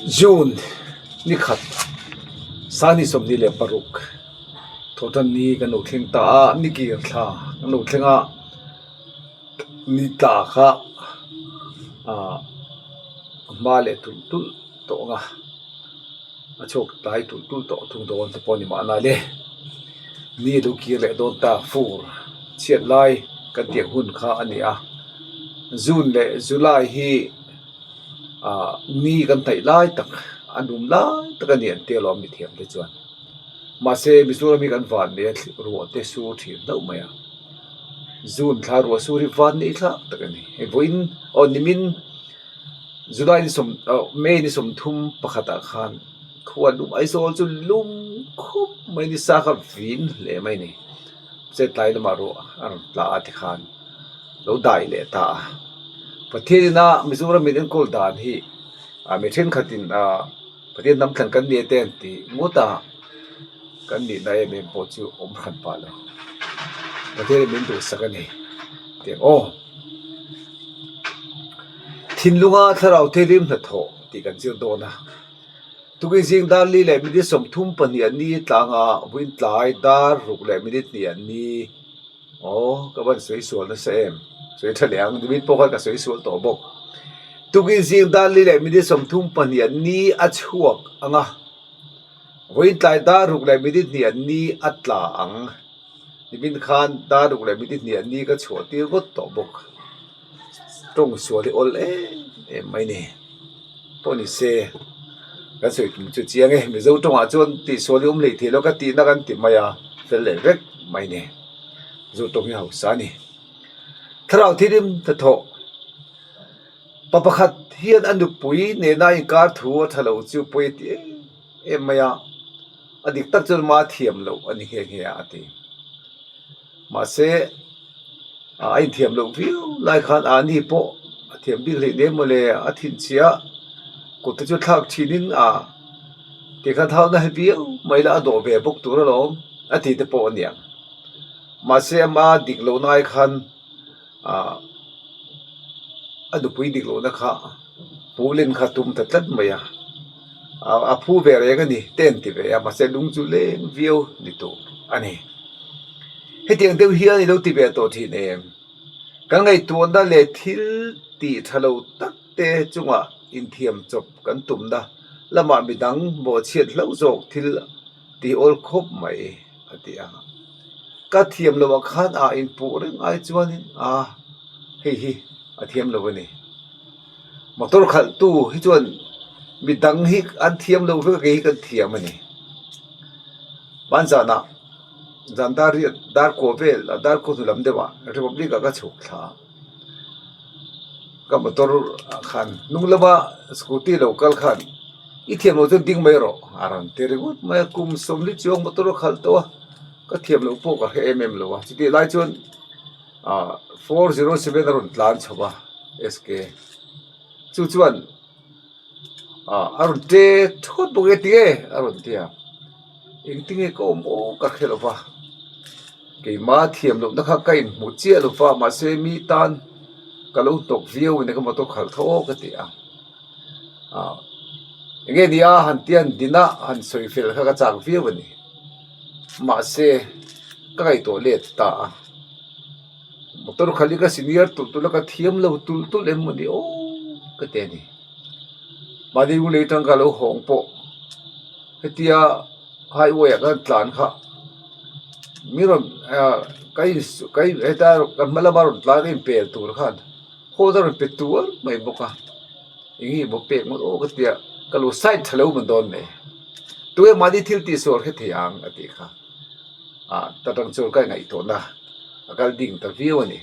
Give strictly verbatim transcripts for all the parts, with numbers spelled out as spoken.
June ni khat, sangni sawmhni le paruk, Thawṭanni kan lo thleng ta a, ni kir thla kan lo thleng a, ni tla kha, a, hma le tul tul tawh nga, a chhuak tlai tul tul tawh thung dawn te pawh ni mahna le, ni lo kir leh dawn ta fur chhiat lai kan tih hun kha a ni a. June le July hi, a, ni kan hnaih lai tak, a num lai tak a ni an ti lawm, mithiam te chuan. Mahse, Mizoram hi kan vannei a, ruah te sur ṭhin hlauh mai a. June thla ruah sur hi vannei thlak tak a ni. Hei vawiin, aw, nimin July ni sawm, aw, May ni sawmthum pakhatah khan khuan lum Aizawl chu lum khawp mai, ni sa kha vin hle mai ni. Che tlai lamah ruah a rawn tla a ti khan lo dai leh ta a. Pathianin a Mizoramin enkawl dan hi, a, mi ṭhenkhatin, a, Pathian hnam thlan kan ni te an ti ngawt a, kan nihna em em pawh chu awm hran pah lo. Pathianin min duhsak a ni. Tiang aw. Thinlunga Thlarau Thianghlim hnathawh tih kan zir dawn a. Tukin zing dar li leh minute sawmthum pahnih a ni tlanga, vawiin tlai dar ruk leh minute hnih a ni. Aw, ka van sawi sual nasa em. Sawi ṭha leh ang, nimin pawh khan ka sawi sual tawh bawk. Tukin zing dar li leh minute sawmthum pahnih a ni a chhuak ang a. Vawiin tlai dar ruk leh minute hnih a ni a tla ang. Nimin khan dar ruk leh minute hnih a ni ka chhuah tir ngawt tawh bawk. Ṭawng sual hi awl em em mai ni. Pawh ni se, kan sawi tum chu chiang e, Mizo ṭawngah chuan tih sual hi awm hlei thei lo ka tihna kan ti mai a, fel leh vek mai ni. Mizo ṭawng hi hausa a ni. Thlarau Thianghlim hnathawh. Pa pakhat hian a nupui nena inkar thu a ṭha lo chu pawi a ti em em mai a. A dik tak chuan ama thiam loh a ni nghe nghe a, a ti. Mahse, a, a inthiam loh viau lai khan a ni pawh a thiam bik hlei nem mawle, a thin chhia, kut te chu thlak ṭhinin a, ti khan thauna hi viau mai la, a dawh ve bawk tur alawm, a ti te pawh a ni ang. Mahse, ama dik lo nai khan, a, a nupui dik lohna kha, Pu Len kha tum ta tlat mai a. A, a phu ve reng a ni, te an ti ve a, mahse, lung chu leng viau ni tur a ni. Hetiang deuh hian i lo ti ve tawh ṭhin em. Kan ngaihtuahna leh thil tih ṭha lo tak te chunga inthiam chawp kan tumna lamah midang mawhchhiat hlauh zawk thil ti awl khawp mai, a ti a. Ka thiam lo a khan a inpuh reng ai chuanin, a, hei hi a thiam lo a ni. Motor khalhtu hi chuan midang hi an thiam lo vek a, kei hi kan thiam a ni. Ban zana, zan dar riat, dar kua vel, a dar kua hnu lam deuha Republic-a ka chhuk thla. Ka motor khan, hnung lama scooty lo kal khan, "I thiam lo chuan ding mai rawh," a rawn ti ringawt mai a, kum sawmli chuang motor a khalh tawh a, ka thiam lo pawh ka hre em em lo a. Chutih lai chuan, a, four zero seven a rawn tlan chho a, S K. Chu chuan, a, a rawn ṭe thut bawk e, "Ti nge?" a rawn ti a. "Engtin nge ka awm aw ka hre lo va. Keima thiam lohna kha ka inhmu chiah lo va, mahse mi tan ka lo hnawk viau a ni, ka motor khalh tho aw," ka ti a. A, enge nia han ti, han din a, han sawi fel kha ka chak viau a ni. Mahse, ka ngaihtuah let ta a. Motor khalh hi ka senior tul tul a, ka thiam lo tul tul em a ni aw, ka ti a ni. Mahni lunglei aṭang ka lo hawng pawh, hetia highway-ah kan tlan kha, mi rawn, a, ka in, ka in, heta kan hma lama rawn tlan ka inpel tur khan, haw ta rawn pe tuar mai bawk a. Eng hi maw pek ngawt aw ka tia, ka lo side ṭha lo man dawn mai. Tunge mahni thil tih sual hre thei ang a tih kha. A, ta tang chuan ka ngaihtuahna a kal ding ta viau a ni.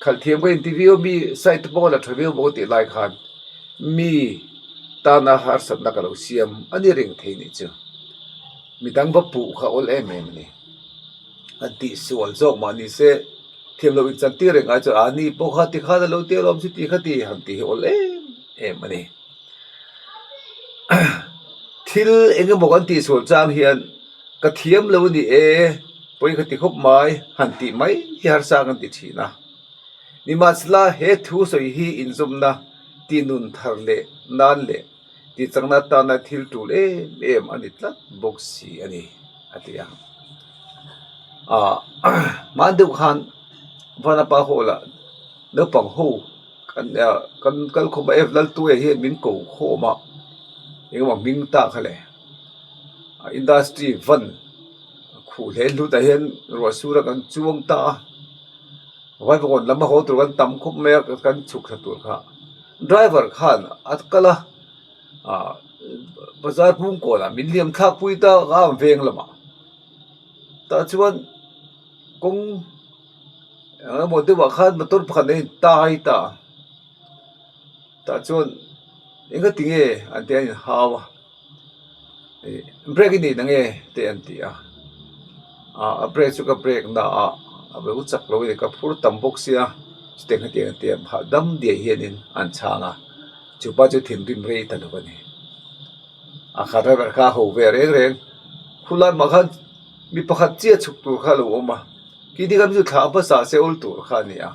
Khalh thiam ka inti viau, mi side te pawh la ṭha viau bawk a tih lai khan, mi tana harsatna ka lo siam a ni reng thei ni chu. Midang va puh kha awl em em a ni. An tih sual zawk mah ni se, thiam lo inchantir reng ai chu, a ni pawh kha ti khan a lo ti alawm chu ti kha ti han ti hi awl em em a ni. Thil eng emaw kan tih sual chang hian, "Ka thiam lo a ni e, pawi ka ti khawp mai," han tih mai hi harsa kan ti ṭhin a. Nimahsela, he thu sawi hi inzawmna, tihnun thar leh nan leh ti changna tana thil tul em em a ni tlat bawk si a nih, a ti a. A, hman deuh khan Vanapa Hall-a naupang ho kan, a, kan kal khawm a, F Laltuoia hian min ko khawm a, engmah hming ta kha le. A, industry van khuh hle hlutah hian ruah sura kan chuang ta a. Vaivakawn lama haw tur kan tam khawp mai a, kan chhuk thla tur kha. Driver khan a kal a, a, bazar pung kawnah min liam thlak pui ta a, veng lamah. Tah chuan kawng, a, emaw deuhah khan motor pakhat a intai ta. Tah chuan, "Engati nge?" an ti a, an inhau a. "Eh, brake i nei na nge?" te an ti a. A, a brake chu ka brake na a, a beu chak lo a ni, ka phur tam bawk si a. Chutiang hetiang tiang hahdam dia hianin an chhang a. Chu pa chu thinrim rei ta lo a ni. A, kha driver kha ho ve reng reng. Khulai mah khan mi pakhat chiah chhuk tur kha lo awm a. Khi ding khan chu thla hmasa se ul tur kha a ni a.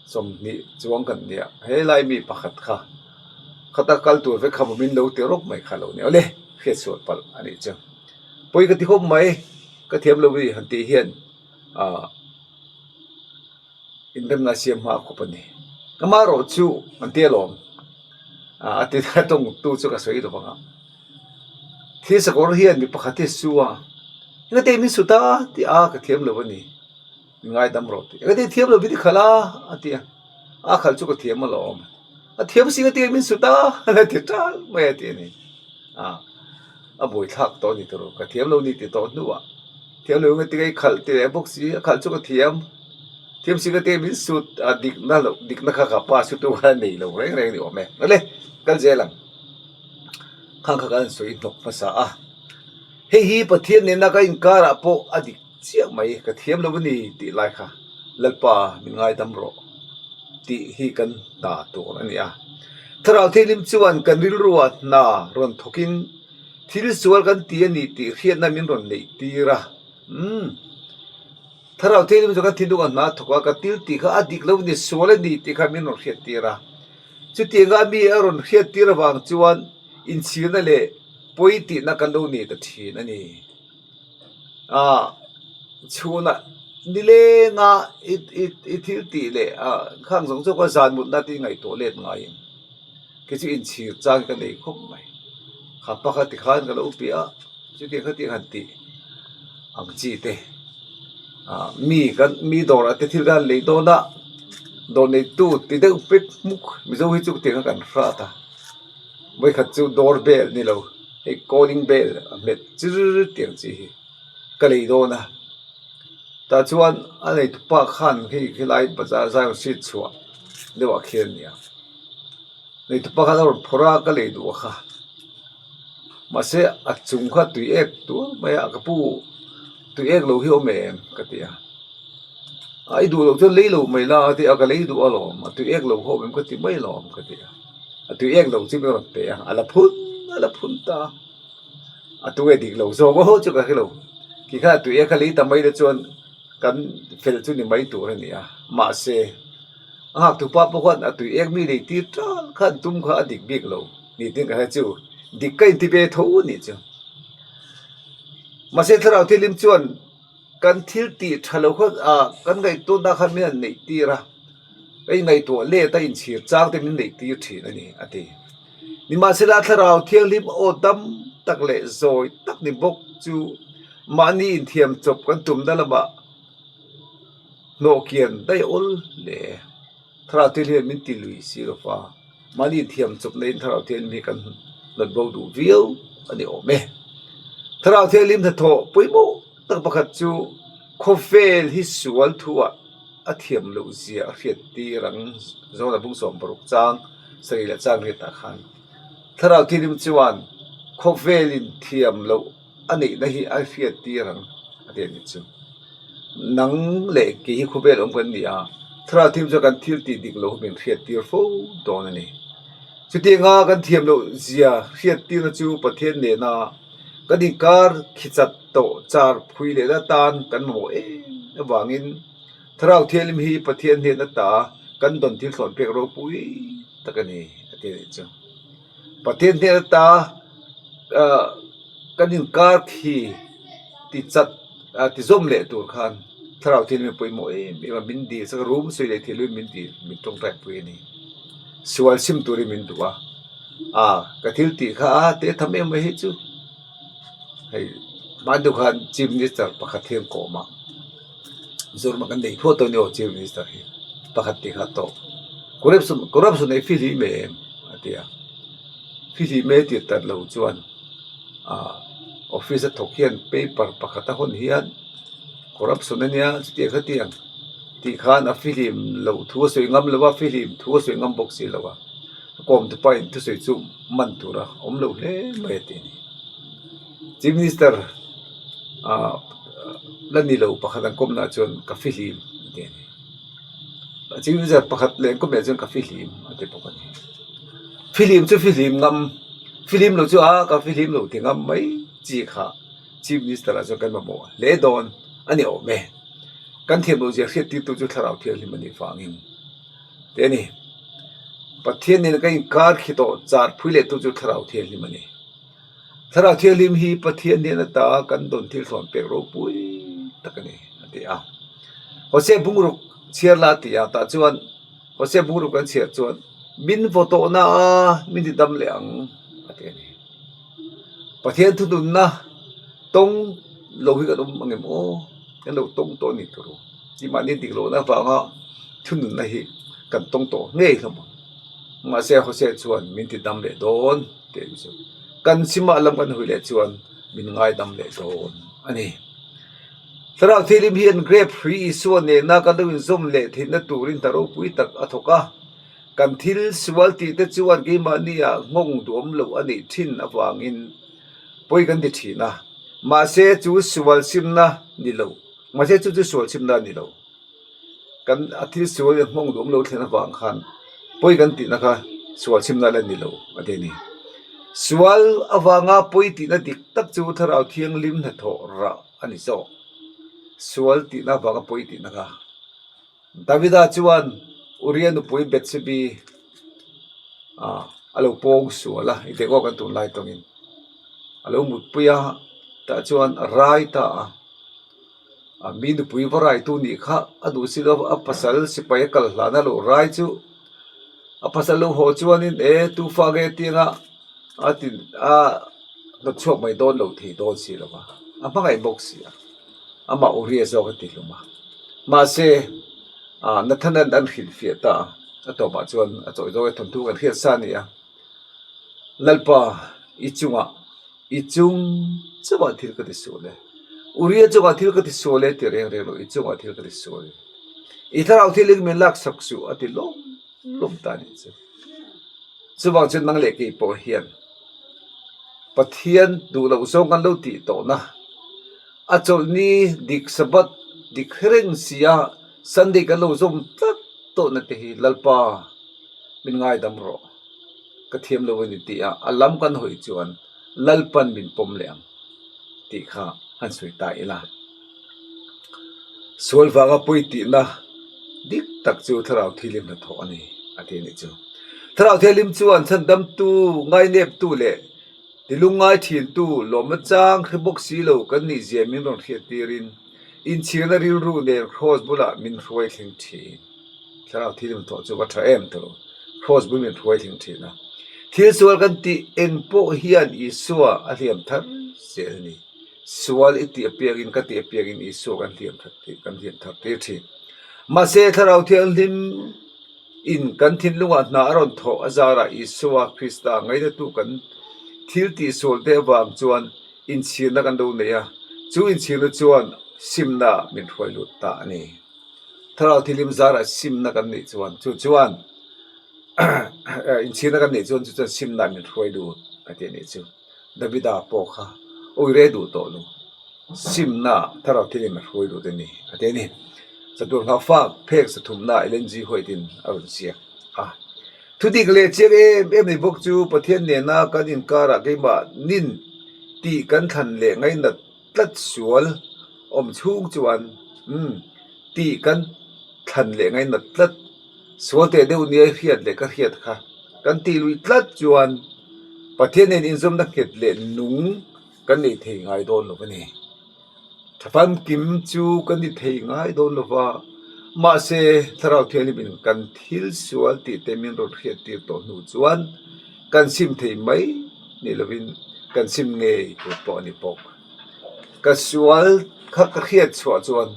Sawmhnih chuang kan nia. He lai mi pakhat kha, khata kal tur ve kha min lo ti rawk mai kha lo ni. Awle, hriat sual palh a nih chu. Pawi ka ti khawp mai, ka thiam lo ni han ti hian, a, inremna siam hma khawp a ni. Amaherawhchu an ti alawm. A, a ti a, tawngtu chu ka sawi lo vang a. Thil sakawr hian mi pakhat hi a su a. "Engati min su ta?" ti a, "Ka thiam lo a ni. Min ngaidam rawh," ti. "Engati thiam lo min ti khalh a?" a ti a. "A khalh chu ka thiam alawm." "A thiam si ka ti, min su ta?" a ti ṭal mai a ti a ni. A, a buaithlak tawh a ni tur, "Ka thiam lo ni," ti tawh hnuah, "Thiam lo engati nge i khalh?" ti leh bawk si, "A khalh chu ka thiam. Thiam si ka ti, min su," a dikna lo, dikna kha ka pa sutu kha nei lo reng reng ni awm e. Awle, kal zel ang. Khang kha kan sawi hnawk hmasa a. Hei hi Pathian nena ka inkarah pawh a dik chiah mai, "Ka thiam lo a ni," tih lai kha, "Lalpa, min ngaidam rawh," tih hi kan hna tur a ni a. Thlarau Thianghlim chuan kan rilruah hna rawn thawkin, thil sual kan ti a ni tih hriatna min rawn neih tir a. Hmm. Thlarau Thianghlim chu kan thinlungah hna thawk a, ka thil tih kha a dik lo ni, sual a ni tih kha min rawn hriat tir a. Chutianga mi a rawn hriat tir avang chuan inchhirna leh pawi tihna kan lo nei ta ṭhin a ni. A, chhuna ni lenga i, i, i thil tih leh, a, khang zawng zawng kha zan mutna ti ngaihtuah let ngai in. Kei chu inchhir chang ka nei khawp mai. Kha pakhat ti khan ka lo pe a, chutiang khatiang han tih ang chi te. A, mi kan, mi dawr a te thil kan lei dawn a, dawr neitu ti deuh pek muk, Mizo hi chu tiang kan hrat a. Vawikhat chu doorbell ni lo, hei calling bell a hmet chir tiang chi hi ka lei dawn a. Tah chuan a neitu pa khan hei, helai bazar zai rawn sit chhuah deuhah khian nia. Neitu pa khan a rawn phawrh a, ka lei duh a kha. Mahse, a chung kha tui ek tur mai a, ka pu, "Tui ek lo hi awm em?" ka ti a. "A, i duh loh chuan lei lo mai la," a ti a, "Ka lei duh alawm, a tui ek lo kha awm em?" ka ti mai alawm, ka ti a. A tui ek lo chu min rawn pe a, a la phun, a la phun ta. A tu nge dik lo zawng aw chu ka hre lo. Khi kha a tui ek kha lei ta mai le chuan kan fel chu ni mai tur a ni a. Mahse, a nghaktu pa pawh khan a tui ek mi lei tir ṭal khan tum kha a dik bik lo. Ni tin ka hre chu, dik ka inti ve tho a ni chu. Mahse, Thlarau Thianghlim chuan kan thil tih ṭha lo kha, a, kan ngaihtuahna khan min han neih tir a. Ka inngaihtuah let a, inchhir chang te min neih tir ṭhin a ni, a ti. Nimahsela, Thlarau Thianghlim aw dam tak leh zawi tak ni bawk chu mahni inthiam chawp kan tumna lamah hnawh kian daih a awl le. Thlarau Thianghlim min ti lui si lo va. Mahni inthiam chawpna in Thlarau Thianghlim hi kan hnawt bo duh viau a ni awm e. Thlarau Thianghlim hnathawh pawimawh tak pakhat chu khawvel hi sual thu a, a thiam loh zia a hriattir ang. Jona bung sawm paruk chang sari leh chang riat ah khan Thlarau Thianghlim chuan khawvel inthiam loh a neihna hi a hriattir ang a ti a ni chu. Nang leh kei hi khawvel awm kan ni a, Thlarau Thianghlim chuan kan thil tih dik lo min hriattir fo dawn a ni. Chutianga kan thiam loh zia hriattirna chu Pathian nena kan inkar khichat tawh char phui lehna atan kan mamawh em avangin Thlarau Thianghlim hi Pathian hnen ata kan dawn thil thlawn pek ropui tak a ni, a ti a ni chu. Pathien hnen ata, ah, kan inkar khi ti chat, ah, ti zawm leh tur khan Thlarau Thienghlim poimaw em em a, min dil sak, rum sui leh thil min dil, min ṭawngṭaipui a nih. Sual sim turin min duh a. A, ka thil tih kha a, te tham em a hi chu. Hei, hma deu khan Chief Minister pakhat hieng kuoma, Zorma kan nei phuah tawh ni aw, Chief Minister hi pakhat ti kha tawh, corruption, corruption ei fihlim em a ti a. Fihlim e ti tat lo chuan, a, office a thawk hian paper pakhat a hawn hian corruption a nia, chuti kha tiang tih khan a fihlim lo thu a sawi ngam lo a, fihlim thu a sawi ngam bawk si lo a. Kawmtupa in thusawi chu man tura awm lo hle mai a ti ni. Chief Minister, ah, la ni lo pakhat an kawmna chuan ka fihlim a ti ni. Chief Minister pakhat leh an kawmna chuan ka fihlim a ti bawk a ni. Fihlim chu fihlim ngam, fihlim lo chu a ka fihlim lo ti ngam mai chi kha Chief Minister a chuan kan mamawh hle dawn a ni awm e. Kan thiam lo zia hriattirtu chu Thlarau Thianghlim a nih vangin. Te ni, Pathien nen kan inkar khi tawh char phui leh tu chu Thlarau Thianghlim a ni. Thlarau Thianghlim hi Pathien hnen ata kan dawn thil thlawn pek ropui tak a ni, a ti a. Hosea bungruk chhiar la ti a, tah chuan Hosea bungruk kan chhiar chuan, min vaw tawh na a, min ti dam leh ang, a ti a ni. Pathian thununna tawng lo hi kan awm ang em aw? Kan lo tawng tawh a ni tur. Keimahni dik lohna vanga thununna hi kan tawng tawh ngei hlawm ang. Mahse, Hosea chuan min ti dam leh dawn, tih chu kan sima lam kan hawi leh chuan min ngaidam leh dawn a ni. Thlarau Thianghlim hian grep hrui Isua nena kan lo inzawm leh theihna turin hna ropui tak a thawk a. Kan thil sual tih te chuan keimahnia nghawng duhawm lo a nih ṭhin avangin pawi kan ti ṭhin a. Mahse, chu sual simna ni lo. Mahse, chu chu sual simna ni lo. Kan, a thil sual in nghawng duhawm lo thlen avang khan pawi kan tihna kha sual simna la ni lo a ti ni. Sual avanga pawi tihna dik tak chu Thlarau Thianghlim hnathawh rah a ni zawk. Sual tihna avanga pawi tihna kha. Davida chuan Uria nupui Betsebi, a, a lo pawng sual a, i dek awk an tunlai tawngin a lo mutpui a, tah chuan a rai ta a. A, mi nupui va raitu nih kha a duh si lo, a pasal sipai a kal hlana lo rai chu, a pasal lo haw chuanin, e, tu fa nge tianga a tin, a hnawt chhuak mai dawn lo thei dawn si lo va, a hmangaih bawk si a, amah Uria zawk a ti hlum a. Mahse, a, Nathan an, an hrilhfiah ta a, a tawpah chuan a chawi zawk a, thawnthu kan hriat sa a ni a. Lalpa, i chunga, i chung chauha thil ka ti sual e. Uria chunga thil ka ti sual e ti reng reng lo, i chunga thil ka ti sual e. I Thlarau Thianghlim min laksak suh a ti lawm lawm ta ni chu. Chuvang chuan nang leh kei pawh hian Pathian duh loh zawng kan lo tih tawh na, a chawlhni dik Sabbath dik reng sia Sunday kan lo zawm tlat tawh na te hi Lalpa min ngaidam rawh, ka thiam lo a ni tia a lam kan hawi chuan Lalpan min pawm leh ang tih kha han sawi ta ila. Sual vanga pawi tihna dik tak chu Thlarau Thianghlim hnathawh a ni, a ti ni chu. Thlarau Thianghlim chuan chhandamtu, ngaineptu leh tilungngai ṭhintu, lawmna chang hre bawk si lo kan nih zia min rawn hriattirin, inchhirna rilru nen cross bulah min hruai thleng ṭhin. Thlarau Thianghlim hnathawh chu va ṭha em tho. Cross bul min hruai thleng ṭhin a. Thil sual kan tih eng pawh hian Isua a hliam thar zel a ni. Sual i tih apiangin, ka tih apiangin Isua kan hliam thar tir, kan hliam thar tir ṭhin. Mahse, Thlarau Thianghlim in kan thinlungah hna a rawn thawh a zarah Isua Krista ngainatu kan thil tih sual te avang chuan inchhirna kan lo nei a. Chu inchhirna chuan simna min hruai lut ta a ni. Thlarau Thianghlim zarah simna kan neih chuan, chu chuan, inchhirna kan neih chuan, chu chuan simna min hruai lut a ti a ni chu. Davida pawh kha, ui re duh tawh lu. Simna Thlarau Thianghlim a hruai lut a ni, a ti a ni. Chatuan nghak fak phek zathumna Ellen G. White-in a rawn ziak a. Thudik leh chiang em em ni bawk chu Pathian nena kan inkarah keimahnin tih kan thlan leh ngainat tlat sual awm chhung chuan, um, tih kan thlan leh ngainat tlat sual te deuh nia hriat leh ka hriat kha kan tih lui tlat chuan Pathienin inzawmna nghet le nung kan nei thei ngai dawn lo a nih. Ṭha famkim chu kan ni thei ngai dawn lo va. Mahse, Thlarau Thienghlimin kan thil sual tih te min rawn hriattir tawh hnu chuan kan sim thei mai ni lovin kan sim ngei tur pawh a ni bawk. Ka sual kha ka hriat chhuah chuan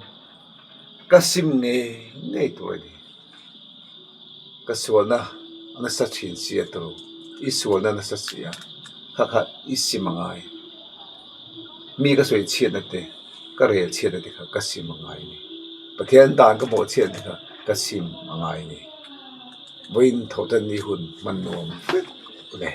ka sim ngei ngei tur a ni. Ka sualna a nasa ṭhin si a tawh, i sualna nasa si a, kha kha i sim a ngai. Mi ka sawi chhiatna te, ka rel chhiatna te kha ka sim a ngai ni. Pathian dan ka bawh chhiatna te kha ka sim a ngai ni. Vawiin tho tan ni hun hman nuam vek le.